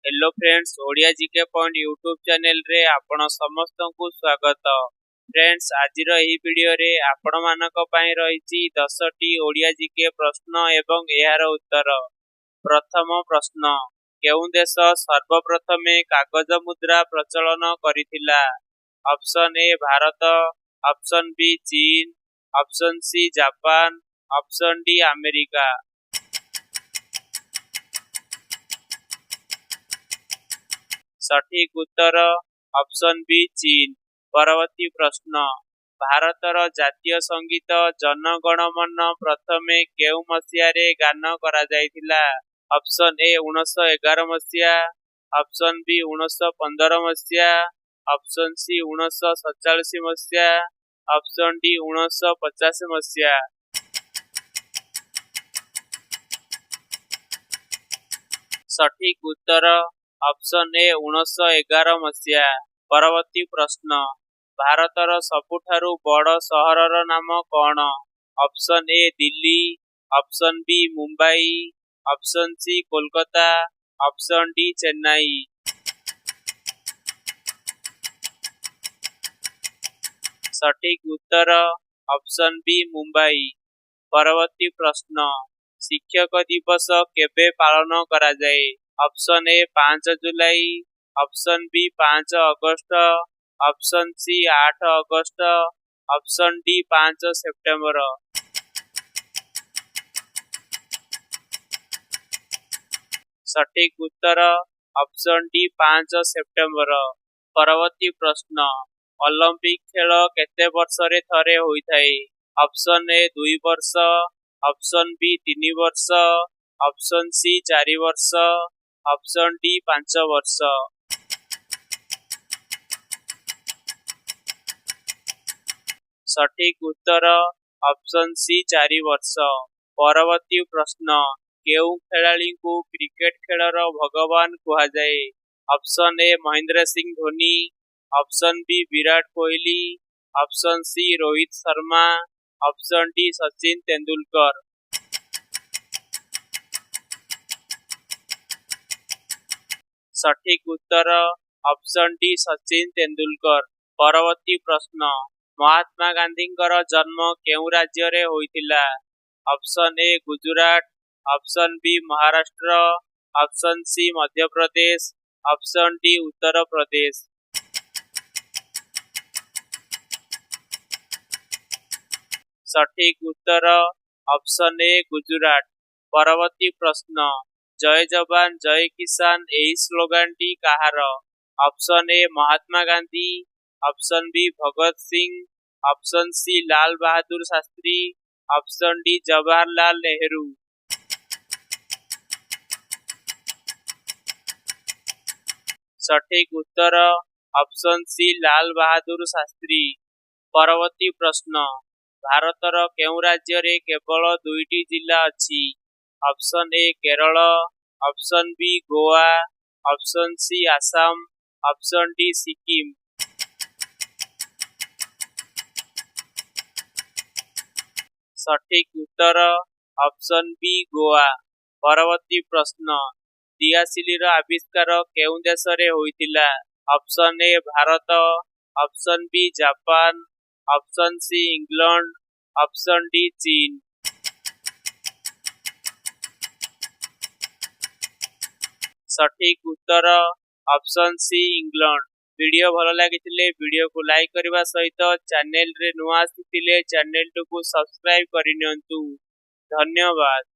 Hello friends, Odia GK point YouTube ଚ୍ୟାନେଲରେ ଆପଣ ସମସ୍ତଙ୍କୁ ସ୍ୱାଗତ। ଫ୍ରେଣ୍ଡସ୍, ଆଜିର ଏହି ଭିଡ଼ିଓରେ ଆପଣମାନଙ୍କ ପାଇଁ ରହିଛି 10ଟି ଓଡ଼ିଆ ଜିକେ ପ୍ରଶ୍ନ ଏବଂ ଏହାର ଉତ୍ତର। ପ୍ରଥମ ପ୍ରଶ୍ନ, କେଉଁ ଦେଶ ସର୍ବପ୍ରଥମେ କାଗଜ ମୁଦ୍ରା ପ୍ରଚଳନ କରିଥିଲା? Option A Bharat, option B ଚୀନ, option C Japan, option D America. ସଠିକ୍ ଉତ୍ତର ଅପସନ୍ ବି ଚୀନ। ପରବର୍ତ୍ତୀ ପ୍ରଶ୍ନ, ଭାରତର ଜାତୀୟ ସଙ୍ଗୀତ ଜନ ଗଣ ମନ ପ୍ରଥମେ କେଉଁ ମସିହାରେ ଗାନ କରାଯାଇଥିଲା? ଅପସନ୍ ଏ 1911 ମସିହା, ଅପସନ୍ ବି 1915 ମସିହା, ଅପସନ୍ ସି 1947 ମସିହା, ଅପସନ୍ ଡି 1950 ମସିହା। ସଠିକ୍ ଉତ୍ତର ଅପସନ୍ ଏ 1911 ମସିହା। ପରବର୍ତ୍ତୀ ପ୍ରଶ୍ନ, ଭାରତର ସବୁଠାରୁ ବଡ଼ ସହରର ନାମ କ'ଣ? Option A Delhi, option B Mumbai, option C Kolkata, option D Chennai. ସଠିକ୍ ଉତ୍ତର ଅପସନ୍ ବି ମୁମ୍ବାଇ। ପରବର୍ତ୍ତୀ ପ୍ରଶ୍ନ, ଶିକ୍ଷକ ଦିବସ କେବେ ପାଳନ କରାଯାଏ? Option A 5 July, option B 5 August, option C 8 August, option D 5 September. ସଠିକ୍ ଉତ୍ତର ଅପସନ୍ ଡି 5 ସେପ୍ଟେମ୍ବର। ପରବର୍ତ୍ତୀ ପ୍ରଶ୍ନ, ଅଲିମ୍ପିକ ଖେଳ କେତେ ବର୍ଷରେ ଥରେ ହୋଇଥାଏ? ଅପସନ୍ ଏ 2 ବର୍ଷ, ଅପସନ୍ ବି 3 ବର୍ଷ, ଅପସନ୍ ସି 4 ବର୍ଷ, ଅପସନ୍ ଡି 5 ବର୍ଷ। ସଠିକ୍ ଉତ୍ତର ଅପସନ୍ ସି 4 ବର୍ଷ। ପରବର୍ତ୍ତୀ ପ୍ରଶ୍ନ, କେଉଁ ଖେଳାଳିଙ୍କୁ କ୍ରିକେଟ ଖେଳର ଭଗବାନ କୁହାଯାଏ? Option A Mahendra Singh Dhoni, option B Virat Kohli, option C Rohit Sharma, option D Sachin Tendulkar. ସଠିକ୍ ଉତ୍ତର ଅପସନ୍ ଡି ସଚିନ ତେନ୍ଦୁଲକର। ପରବର୍ତ୍ତୀ ପ୍ରଶ୍ନ, ମହାତ୍ମା ଗାନ୍ଧୀଙ୍କର ଜନ୍ମ କେଉଁ ରାଜ୍ୟରେ ହୋଇଥିଲା? Option A Gujarat, option B Maharashtra, option C Madhya Pradesh, option D Uttar Pradesh. ସଠିକ୍ ଉତ୍ତର ଅପସନ୍ ଏ ଗୁଜୁରାଟ। ପରବର୍ତ୍ତୀ ପ୍ରଶ୍ନ, ଜୟ ଯବାନ ଜୟ କିଷାନ ଏହି ସ୍ଲୋଗାନଟି କାହାର? Option A Mahatma Gandhi, option B Bhagat Singh, option C Lal Bahadur Shastri, option D Jawaharlal Nehru. ସଠିକ୍ ଉତ୍ତର ଅପସନ୍ ସି ଲାଲ ବାହାଦୁର ଶାସ୍ତ୍ରୀ। ପରବର୍ତ୍ତୀ ପ୍ରଶ୍ନ, ଭାରତର କେଉଁ ରାଜ୍ୟରେ କେବଳ ଦୁଇଟି ଜିଲ୍ଲା ଅଛି? Option A Kerala, option B Goa, option C Assam, option D Sikkim. ସଠିକ୍ ଉତ୍ତର ଅପସନ୍ ବି ଗୋଆ। ପରବର୍ତ୍ତୀ ପ୍ରଶ୍ନ, ଦିଆସିଲିର ଆବିଷ୍କାର କେଉଁ ଦେଶରେ ହୋଇଥିଲା? Option A Bharat, option B Japan, option C England, option D ଚୀନ। ସଠିକ୍ ଉତ୍ତର ଅପସନ୍ ସି ଇଂଲଣ୍ଡ। ଭିଡ଼ିଓ ଭଲ ଲାଗିଥିଲେ ଭିଡ଼ିଓକୁ ଲାଇକ୍ କରିବା ସହିତ ଚ୍ୟାନେଲରେ ନୂଆ ଆସିଥିଲେ ଚ୍ୟାନେଲଟିକୁ ସବସ୍କ୍ରାଇବ୍ କରିନିଅନ୍ତୁ। ଧନ୍ୟବାଦ।